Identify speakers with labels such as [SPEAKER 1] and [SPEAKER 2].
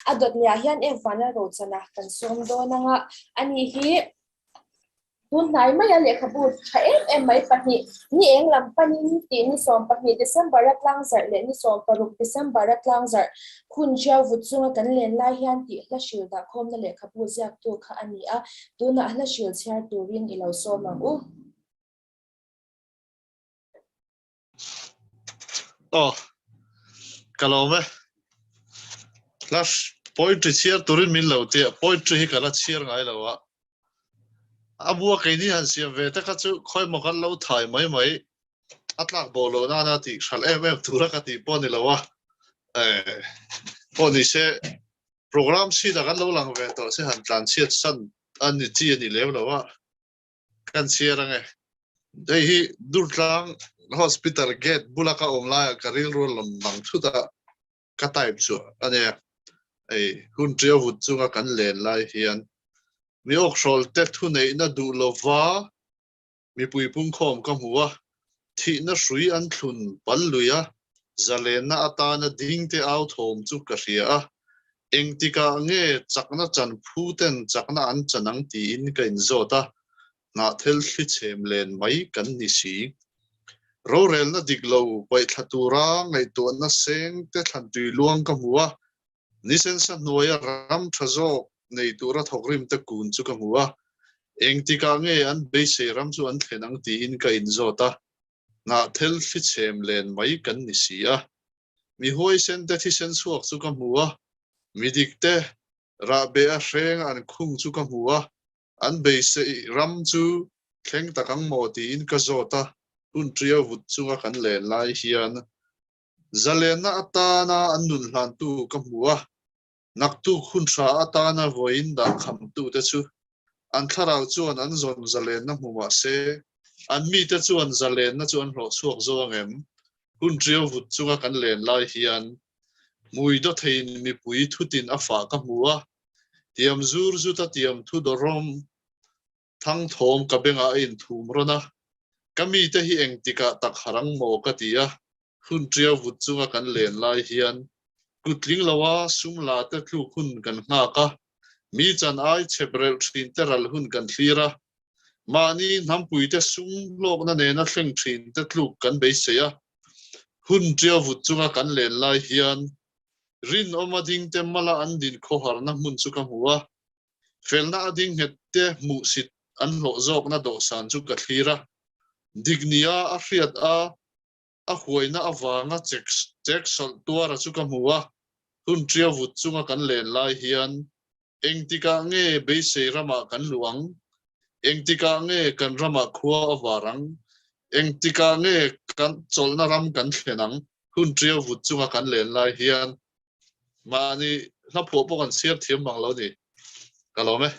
[SPEAKER 1] A dawt leh ah hian eng vana rochana kan sawm dawn anga ani hi Tun hnai maia lehkhabu tha em em mai pahnih, ni eng lam panin tih ni 12 December-a tlangzarh leh ni 16 December-a tlangzarh hun ṭiau vut chunga kan len lai hian tih hla hril dahkhawmna lehkhabu ziaktu kha a ni a, tunah hla hril chhiar turin i lo sawm ang u.
[SPEAKER 2] Aw, ka lawm e. Hla poetry chhiar turin min lo ti a, poetry hi ka la chhiar ngai lo a. A bua keini han siam ve te kha chu khawimaw kan lo thai mai mai, a tlak bo lo nana tih hralh em em tura ka tih pawh ni lo a. Eh, pawh ni se program sheet ah kan lo lang ve tawh se han tlan chhiat san a ni chi a ni lem lo a. Kan chhiar ange. Hei hi Durtlang Hospital gate bula ka awm laiah ka rilru a lawm lang thut a, ka type chu a nia. Hei hun ṭia vut chunga kan len lai hian mi awkhrawl te thuneihna duh lova mipui pungkhawm ka hmu a, thihna hrui an thlun pal lui a, zalenna atana dingte au thawm chu ka hria a, engtikah nge chakna chan phu ten chakna an chan ang tiin ka inzawt a, hnahthel thli chhem len mai kan ni si. Rorelna dik lo paihthla tura ngaihtuahna seng te thlantui luang ka hmu a, nisensa hnuaia ram tha zawk nei tura thawkrim te kun chu ka hmu a, engtikah nge an beisei ram chu an thlen ang tiin ka inzawt a, hnahthel thli chhem len mai kan ni si a. Mi huaisen te thisen chhuak chu ka hmu a, mi dik te rahbeh a hreng an khung chu ka hmu a, an beisei ram chu thleng tak ang maw tiin ka zawt a, hun ṭia vut chunga kan len lai hian zalenna atana an nun hlantu ka hmu a, Naktuk hun hra atana vawiin dah khamtute chu an thlarau chuan an zawn zalenna hmu mah se, an mite chuan zalenna chu an hlawh chhuak zo ang em? Hun ṭiau vut chunga kan len lai hian hmui dawtheiin mipui thutin a fah ka hmu a, tiam zur zuta tiam thu dawrawm thang thawm ka bengah a inthum rawn a, ka mite hi engtikah tak harang maw ka ti a, Hun ṭiau vut chunga kan len lai hian kutling loa sum la te tluk hun kan nghak a, mi chan ai chhep relh ṭhin te ral hun kan thlir a, mahni hnampuite sum hlawkna nena thleng ṭhin te tluk kan beisei a. Hun ṭiau vut chunga kan len lai hian rinawma dingte mala an din khawharna hmun chu ka hmu a, felna a ding nghet te hmuhsit an hlawh zawkna dawhsan chu ka thlir a, dik nia a hriat a A huaina avanga chek chek sawlh tuara chu ka hmu a, hun ṭia vut chunga kan len lai hian engtikah nge beisei ramah kan luh ang? Engtikah nge kan ramah khua a var ang? Engtikah nge kan chawlhna ram kan thlen ang? Hun ṭia vut chunga kan len lai hian mahni hla phuah pawh kan chhiar thiam mang lo ni. Ka lawm e.